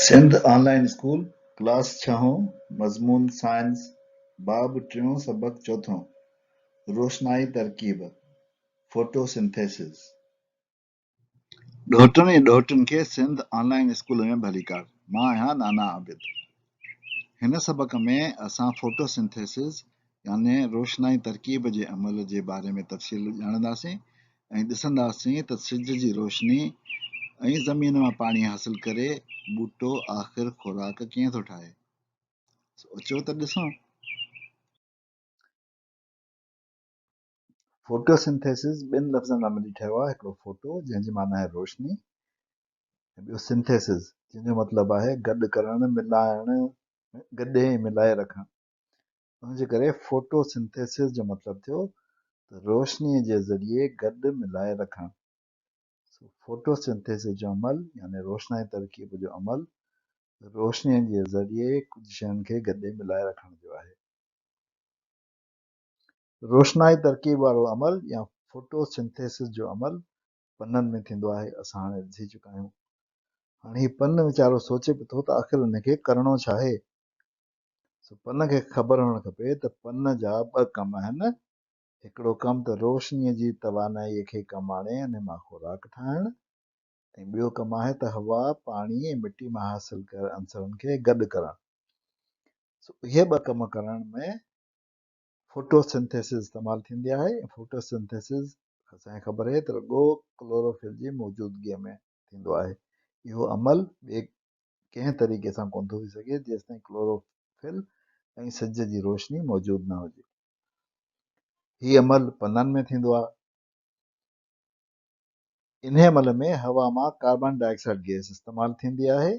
سنڌ آن line school, class ڇهون، مضمون science, باب ٽيون، سبق چوٿون، روشنائي ترڪيب، Photosynthesis. ڏوهٽن ۽ ڏوهٽين کي سنڌ آن لائين اسڪول ۾ ڀليڪار. مان آهيان نانا عابد. هن سبق ۾ اسان فوٽوسنٿيسز يعني روشنائي ترڪيب جي عمل جي باري ۾ تفصيل ڄاڻنداسين ۽ ڏسنداسين ته سج جي روشني ۽ زمين مان پاڻي حاصل ڪري ٻوٽو آخر خوراڪ ڪيئن ٿو ٺاهي. سو اچو ته ڏسون. فوٽوسنٿيسز ٻن لفظن مان ملي ٺهيو آهي، هڪڙو فوٽو جنهن جي معنيٰ آهي روشني ۽ ٻيو سنٿيسز جنهن جو مطلب آهي گڏ ڪرڻ، ملائڻ، گڏي ۽ ملائي رکڻ. ان جي ڪري فوٽو سنٿيسز جو مطلب ٿيو ته روشنيء جي ذريعي گڏ ملائي رکڻ. سو فوٽو سنٿيسز جو عمل يعني روشنائي ترڪيب جو عمل روشنيء جي ذريعي ڪجهه شين کي گڏي ملائي رکڻ جو آهي. روشنائي ترڪيب وارو عمل يا فوٽو سنٿيسز جو عمل پنن ۾ ٿيندو آهي، اسان هاڻي ڏسي چڪا آهيون. هاڻي هي پن ويچارو سوچي پيو ٿو ته آخر ان کي ڪرڻو ڇا آهي؟ سو پن کي خبر هئڻ کپي ته پن جا ٻه ڪم آهن، هڪڙو ڪم ته روشنيء جي توانائيء کي ڪم آڻي ان مان خوراڪ ٺاهڻ ۽ ٻيو ڪم آهي ته هوا، پاڻي ۽ مٽي مان حاصل ڪيل عنصرن کي گڏ ڪرڻ. سو اهي ٻه ڪم ڪرڻ ۾ فوٽو سنٿيسز استعمال ٿيندي آهي ۽ فوٽو سنٿيسز اسان کي خبر آهي ته رڳو ڪلوروفل جي موجودگيء ۾ ٿيندو آهي. اهو عمل ٻئي ڪنهن طريقي سان ڪونه ٿو ٿي سگهي جيستائين ڪلوروفل ۽ سج جي روشني موجود نه هجي. هي عمل پنن ۾ ٿيندو آهي. انهي عمل ۾ هوا مان ڪاربان ڊاء آڪسائيڊ گئس استعمال ٿيندي آهي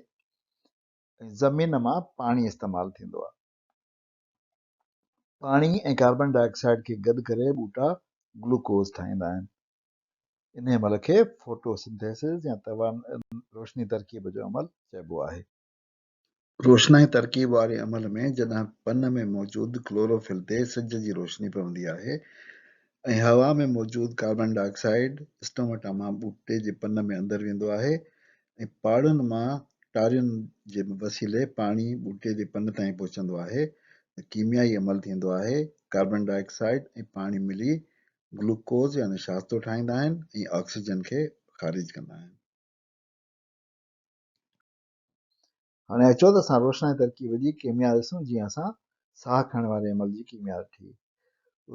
۽ زمين مان پاڻي استعمال ٿيندو آهي. پاڻي ۽ ڪاربان ڊاء آڪسائيڊ کي گڏ ڪري ٻوٽا گلوڪوز ٺاهيندا آهن. انهي عمل کي فوٽو سنٿيسز يا روشني ترڪيب جو عمل چئبو آهي. روشنائي ترڪيب واري عمل ۾ جڏهن پن ۾ موجود ڪلوروفل تي سج جي روشني پوندي آهي ۽ هوا ۾ موجود ڪاربان ڊاء آڪسائيڊ اسٽوماٽا مان ٻوٽي جي پن ۾ اندر ويندو آهي ۽ پاڙن مان ٽارين جي وسيلي پاڻي ٻوٽي جي پن تائين پهچندو آهي ته ڪيميائي عمل ٿيندو آهي، ڪاربان ڊاء آڪسائيڊ ۽ پاڻي ملي گلوڪوز يا نشاستو ٺاهيندا آهن ۽ آڪسيجن کي خارج ڪندا آهن. هاڻي اچو ته اسان روشنائي ترڪيب جي ڪيميا ڏسون جيئن اسان ساهه کڻڻ واري عمل جي ڪيميا ڏٺي.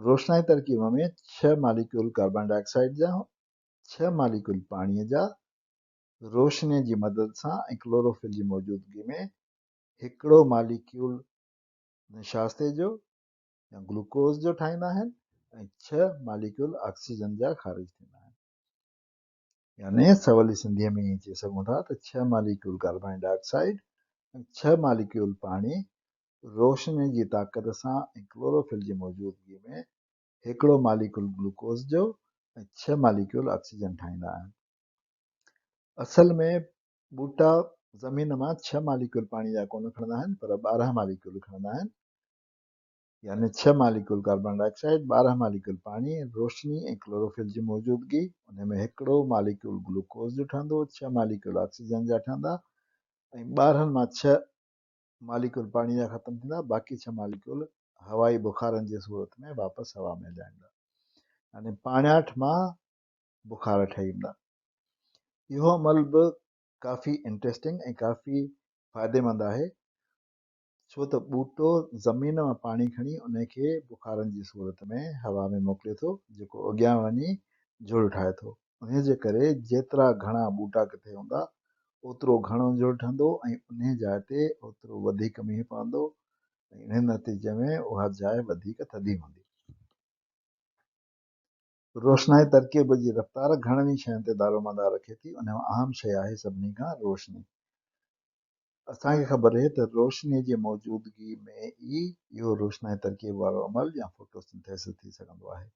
روشنائي ترڪيب ۾ ڇهه ماليڪيول ڪاربان ڊاء آڪسائيڊ جا، ڇهه ماليڪيول پاڻي جا، روشني جي مدد سان ۽ ڪلوروفل جي موجودگي ۾ هڪڙو ماليڪيول نشاستي جو يا گلوڪوز جو ٺاهيندا آهن ۽ ڇهه ماليڪيول آڪسيجن جا خارج ٿيندا آهن. يعني سولي سنڌيء ۾ ائين چئي سگهون ٿا ته ڇهه ماليڪيول ڪاربان ڊاء آڪسائيڊ ۽ ڇهه ماليڪيول پاڻي روشني جي طاقت سان ۽ ڪلوروفل جي موجودگي ۾ هڪڙو ماليڪيول گلوڪوز جو ۽ ڇهه ماليڪيول آڪسيجن ٺاهيندا آهن. اصل ۾ ٻوٽا زمين مان ڇهه ماليڪيول پاڻي جا ڪونه کڻندا آهن پر 12 ماليڪيول کڻندا آهن. يعني ڇهه molecule carbon dioxide, 12 molecule پاڻي، روشني ۽ ڪلوروفل جي موجودگي، انهي ۾ هڪڙو ماليڪيول گلوڪوز جو ٺهندو، ڇهه ماليڪيول آڪسيجن جا ٺهندا ۽ 12 مان ڇهه ماليڪيول پاڻي جا ختم ٿيندا، باقي ڇهه ماليڪيول هوائي بخارن جي صورت ۾ واپس هوا ۾ هليا ويندا. يعني پاڻياٺ مان بخار ٺهي ويندا. اهو عمل به ڪافي انٽريسٽنگ ۽ ڪافي فائديمند آهي، ڇو ته ٻوٽو زمين مان پاڻي کڻي ان کي بخارن جي صورت ۾ هوا ۾ موڪلي ٿو، جيڪو اڳيان وڃي جهڙ ٺاهي ٿو. انهيء جي ڪري جيترا گهڻا ٻوٽا ڪٿي هوندا، اوترو گهڻو جهڙ ٺهندو ۽ انهيء جاء تي اوترو وڌيڪ مينهن پوندو ۽ انهيء نتيجي ۾ اها جاء وڌيڪ ٿڌي هوندي. روشنائي ترڪيب جي رفتار گهڻن ئي شين تي دارومدار رکي ٿي، انهيء مان اهم شيء آهي سڀني کان روشني. اسان کي خبر اهي ته روشنيء جي موجودگي ۾ ئي اهو روشنائي ترڪيب وارو عمل يا فوٽوسنٿيسز ٿي سگهندو آهي.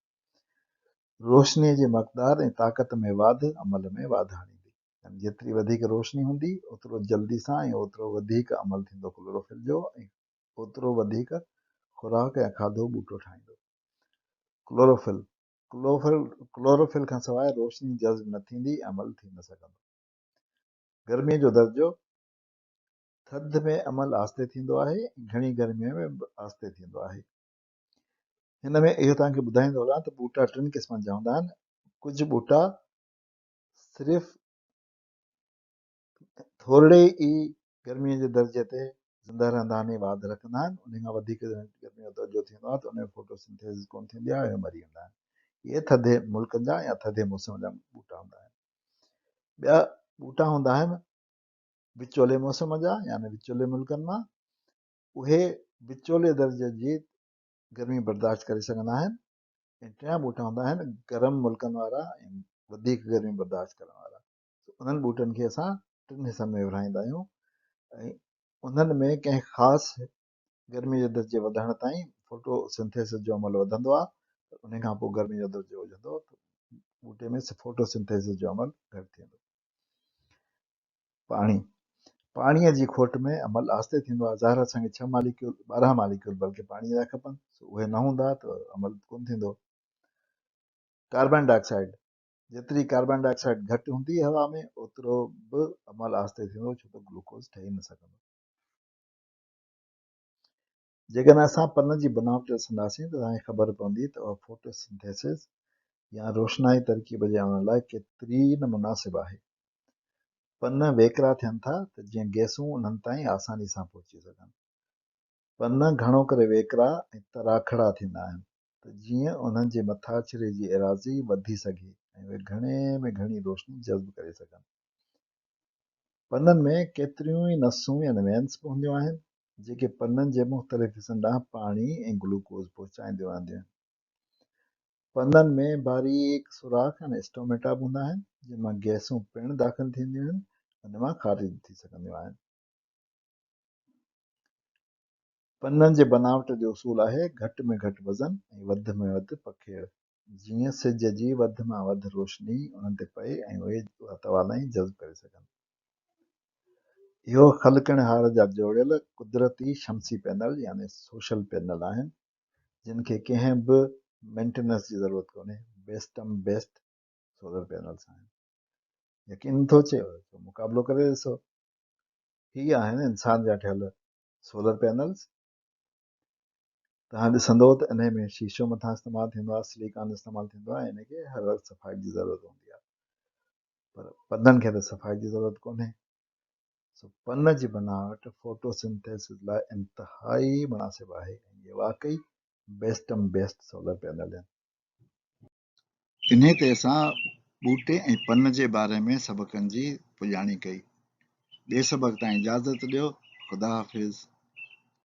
روشنيء جي مقدار ۽ طاقت ۾ واڌ عمل ۾ واڌ آڻيندي. يعني جيتري وڌيڪ روشني هوندي، اوترو جلدي سان ۽ اوترو وڌيڪ عمل ٿيندو ڪلوروفل جو ۽ اوترو وڌيڪ خوراڪ يا کاڌو ٻوٽو ٺاهيندو. ڪلوروفل، ڪلوروفل کان سواء روشني جذب نه ٿيندي ۽ عمل ٿي نه سگهندو. گرميء جو درجو. ٿڌ ۾ عمل آهستي ٿيندو آهي ۽ گهڻي گرميء ۾ به آهستي ٿيندو آهي. هن ۾ اهو توهان کي ٻڌائيندو هلان ته ٻوٽا ٽن قسمن جا هوندا آهن. ڪجهه ٻوٽا صرف ٿورڙي ئي گرميء جي درجي تي زنده رهندا آهن ۽ واڌ رکندا آهن. ان کان وڌيڪ گرميء جو درجو ٿيندو آهي ته ان ۾ فوٽو سنٿيسز ڪونه ٿيندي آهي ۽ مري ويندا آهن. اهي ٿڌي ملڪن جا يا ٿڌي موسم جا ٻوٽا هوندا آهن. ٻيا ٻوٽا هوندا آهن وچولي موسم جا يعني وچولي ملڪن مان اهي وچولي درجي جي گرمي برداشت ڪري سگهندا آهن ۽ ٽيان ٻوٽا هوندا آهن گرم ملڪن وارا ۽ وڌيڪ گرمي برداشت ڪرڻ وارا. انهن ٻوٽن کي اسان ٽن حصن ۾ ورهائيندا آهيون ۽ انهن ۾ ڪنهن خاص گرمي جي درجي وڌڻ تائين فوٽو سنٿيسس جو عمل وڌندو آهي پر ان کان پوء گرمي جو درجو وڌندو ته ٻوٽي ۾ فوٽو سنٿيسس جو عمل گهٽ ٿيندو. پاڻي، پاڻيء جي کوٽ ۾ عمل آهستي ٿيندو آهي. ظاهر اسان کي ڇهه ماليڪيول، 12 ماليڪيول بلڪه پاڻيء جا کپن، سو اهي نه هوندا ته عمل ڪونه ٿيندو. ڪاربان ڊاء آڪسائيڊ، جيتري ڪاربان ڊاء آڪسائيڊ گهٽ هوندي هوا ۾ اوترو به عمل آهستي ٿيندو ڇو ته گلوڪوز ٺهي نه سگهندو. جيڪڏهن اسان پن جي بناوٽ ڏسنداسين ته اسان کي خبر پوندي ته اها فوٽوسنٿيسز يا روشنائي ترڪيب جي عمل لاء ڪيتري نه مناسب آهي. پن ويڪرا ٿين ٿا ته جيئن گئسون انهن تائين آساني سان پهچي سگهن. پن گهڻو ڪري ويڪرا ۽ تراکڙا ٿيندا آهن ته جيئن انهن جي مٿاڇري جي ايراضي وڌي سگهي ۽ اهي گهڻي ۾ گهڻي روشني جذب ڪري سگهن. پنن ۾ ڪيتريون ئي نسون يعني وينس به هونديون آهن، جيڪي پنن جي مختلف حصن ڏانهن پاڻي ۽ گلوڪوز پهچائينديون رهنديون آهن. پنن ۾ باريڪ سوراخ يعني اسٽوميٽا به هوندا آهن، جن مان گئسون پڻ داخل ٿينديون آهن ۽ ان مان خارج به ٿي سگهنديون آهن. پنن جي بناوٽ جو اصول آهي گهٽ ۾ گهٽ وزن ۽ وڌ ۾ وڌ پکيڙ، جيئن سج جي وڌ مان وڌ روشني انهن تي پئي ۽ اهي اها توانائي جذب ڪري سگهن. اهو خلقڻهار جا جوڙيل قدرتي شمسي پينل يعني سوشل پينل آهن، جن کي ڪنهن به مينٽيننس جي ضرورت ڪونهي، بيسٽم بيسٽ سولر پينلز آهن. يقين نٿو اچي ته مقابلو ڪري ڏسو. هي آهن انسان جا ٺهيل سولر پينلز. توهان ڏسندو ته انهي ۾ شيشو مٿان استعمال ٿيندو آهي، سليڪان استعمال ٿيندو آهي ۽ ان کي هر وقت صفائي جي ضرورت هوندي آهي. پر پنن کي ته صفائي جي ضرورت ڪونهي. سو پن جي بناوٽ فوٽوسنٿيسز لاء انتهائي مناسب آهي ۽ اهي واقعي بيسٽم بيسٽ سولر پينل آهن. انهي تي اسان ٻوٽي ۽ پن جي باري ۾ سبقن جي پڄاڻي ڪئي. ٻئي سبق تائين اجازت ڏيو. خدا حافظ.